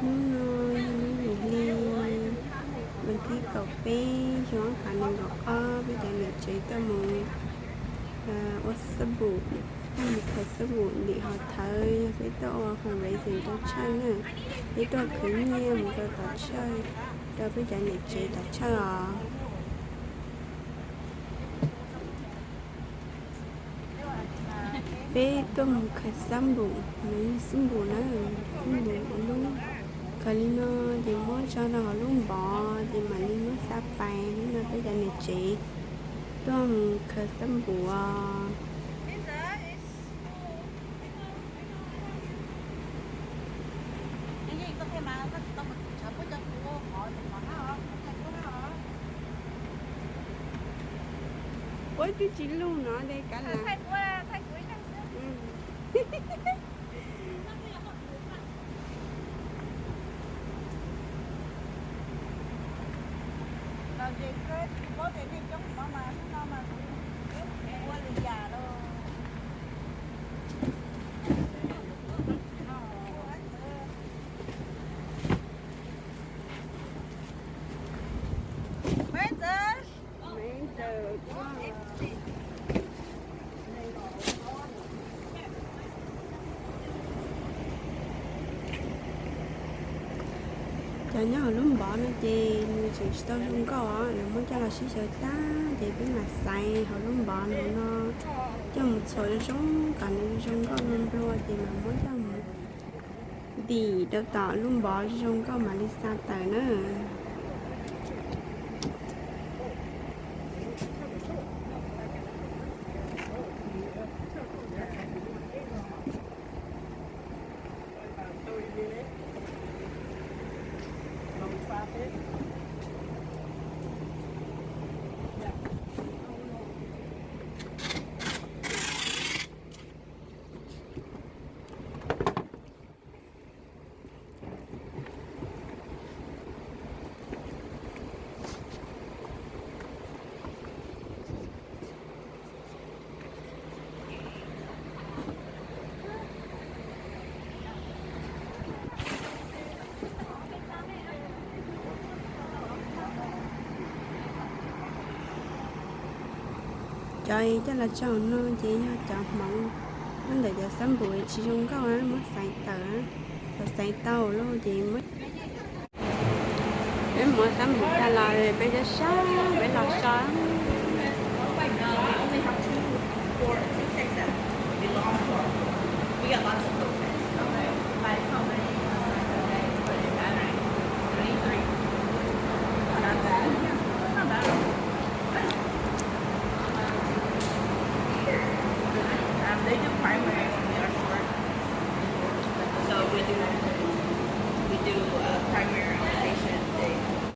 Hnub no yog lub hlis hli vas thib kaum peb xyoo ob phav nees nkaum ob, peb cov niam tsev tuaj mus ua xab npum, tuaj mus khaws xab npum ntim hov thawv, yog peb tuaj ua fundraising rau church na, peb tuaj khwv nyiaj mus rau tom church, rau peb cov niam tsev tom church os. Peb tuaj mus khaws xab npum, nws yog xab npum na, xab npum ua lub, khaws li no ces muab tso rau hauv lub npov ces mam li muab xa pais. Hnub no peb cov niam tsev tuaj mus khaws xab npum os. Ua twb tsis lug no de kav las. Los ces koj tsis paub tias nej coob hmo mas hnub no mas kuv ua lwm yam los. Cov nyob hauv lub npov no ces nws tseem tsis tau zoo nkauj os, lawv muab coj los sib xyaw tag ces peb mam xaiv hauv lub npov no no coj mus txhuam zoo kom nws zoo nkauj nplua nplua ces mam muab coj mus ntim rau tom lub npov zoo nkauj mam li xa tawm na. Cov coj los tso no ces yog cov hmoov, nyob ntawm cov xab npum tsis zoo nkauj muab xaiv tawm, thaum xaiv tau lawm ces muab, peb muab xab npum tag los peb sab sab peb los so.